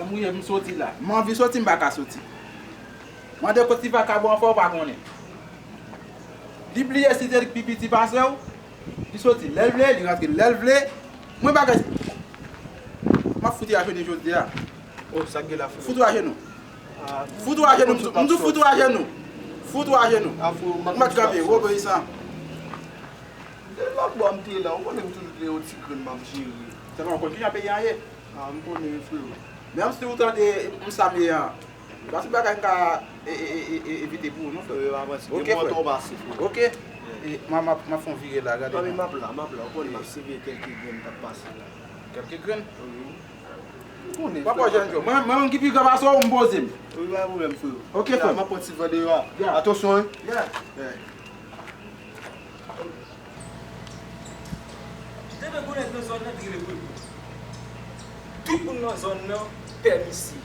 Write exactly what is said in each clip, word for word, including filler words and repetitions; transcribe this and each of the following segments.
Mwen, m soti la. M anvi soti, m pa ka soti. Mande kot ti vakabon an fè, ou pa konnen. Li bliye si se li k pi piti pase w. Li soti lè l vle, li rantre lè l vle. Mwen bagay. M ap fout ou ajenou jodi a. Oh, sa k gen la, frè? Fout ou ajenou. Ah, fout ou ajenou, m di w fout ou ajenou. Fout ou ajenou. Ah, frè, m ap kanpe, obeyisan. De lòt bò m te la, ou konnen m toujou te yon ti grenn m ap jere. Sèlman ou konn kijan peyi a ye? Ah, m konnen, frè. Menm si ou tande m sa m ye an, pa se bagay m ka e, e, e, e, evite pou ou non, frè. Wi, pa prensip. Ok, frè. Oke. E, m a, m ap, m ap fè yon vire la, gade non. Non, men m ap la, m ap la. Ou konnen m ap siveye kèlke grenn k ap pase la. Kèlke grenn? Wi. M konnen, frè. Pa pran jèn jò. Mwen, mwen menm ki pi gran pase w, m poze m. Wi, pa gen pwoblèm, frè. Ok, frè. M ap pran ti van deyò a. Atansyon, wi. Yeah. Depi gon nèg nan zòn nan, li rele Gregori. Tout moun nan zòn nan pè misye.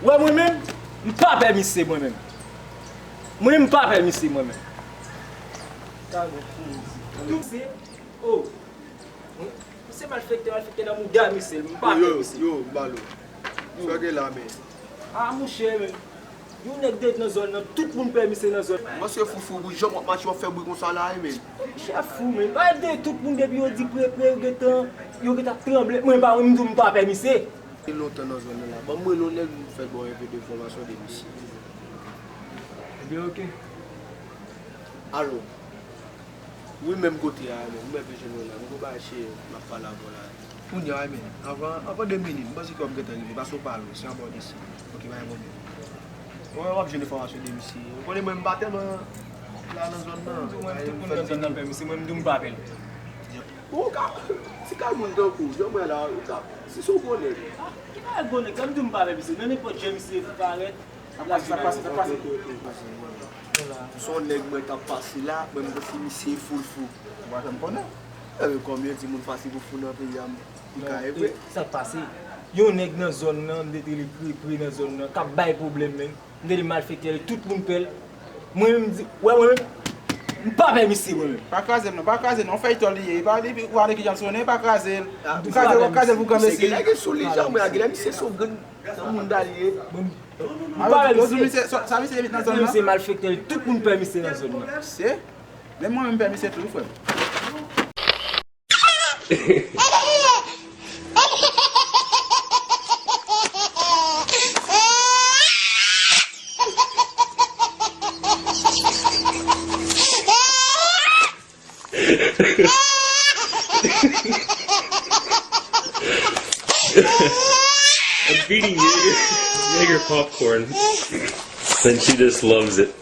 Wè mwen menm, m pa pè misye mwen menm. Mwen menm m pa pè misye mwen menm. Tout se, oh, misye malfektè, malfektè nan mouda misye, m pa pè misye. Yo, yo, yo, Balo. Sa gen la, men. Ah, monchè, men. Yon nèg te nan zòn nan, tout moun pè misye nan zòn nan. Mwen se Foufou, wi, jan w ap mache, w ap fè bri konsa la, wi, men. Chèf fou, men. Pa de tout moun depi yo di pre, pre, yo gentan, yo gentan tranble. Mwen pa, mwen, m di w m pa pè misye. Li lontan nan zòn nan la. Ban mwen yon nèg m fè ba w enpe de enfòmasyon de misye. Ebyen, oke. Alo. Wi, menm kote a, men, ou mèt vin jwenn mwen la. Mwen gon bagay serye m ap pale avè w la. Kounye a, men, anvan, anvan de minit, m panse ke w ap gentan rive, paske w pa lwen, se anba w desann. Oke, pa gen pwoblèm. Mwen, w ap jwenn enfòmasyon de misye. Ou konnen mwen, m pa tèlman la nan zòn nan. Mwen, tout moun nan zòn nan pè misye, mwen, m di w m pa pè l. Ou ka, ti kal moun tankou w, jan mwen la, ou ka, si se w konnen. Ah, ki bagay gwo nèg, m di w m pa pè misye, nan nenpòt jan misye parèt, Sa pase, sa pase, sa pase. Se yon nèg mwen t ap pase la, mwen m panse misye foul fou. Ou pa janm konnen. Ebyen, kòm yo di moun fasil pou fou nan peyi a, m ka evre. Sa k pase? Yon nèg nan zòn nan, m te rele Krepre nan zòn nan, k ap bay pwoblèm, men. M te rele malfektè, tout moun pè l. Mwen menm, m di, wè, mwen menm, m pa pè misye, mwen menm. Pa kraze l, non, pa kraze l, non, fèyton li ye. Li pa, li, ou pa wè kijan l sonnen, pa kraze l. Kraze l, kraze l pou granmesi. Misye gen nèg sou li, jan mwen, gen misye se yon grenn moun dalye. M pa pè misye. Sa misye evit nan zòn nan? Misye malfektè, tout moun pè misye nan zòn nan. Se? Menm mwen menm pè misye tou, wi, frè m. I'm feeding Jaeger, Jaeger popcorn. And she just loves it.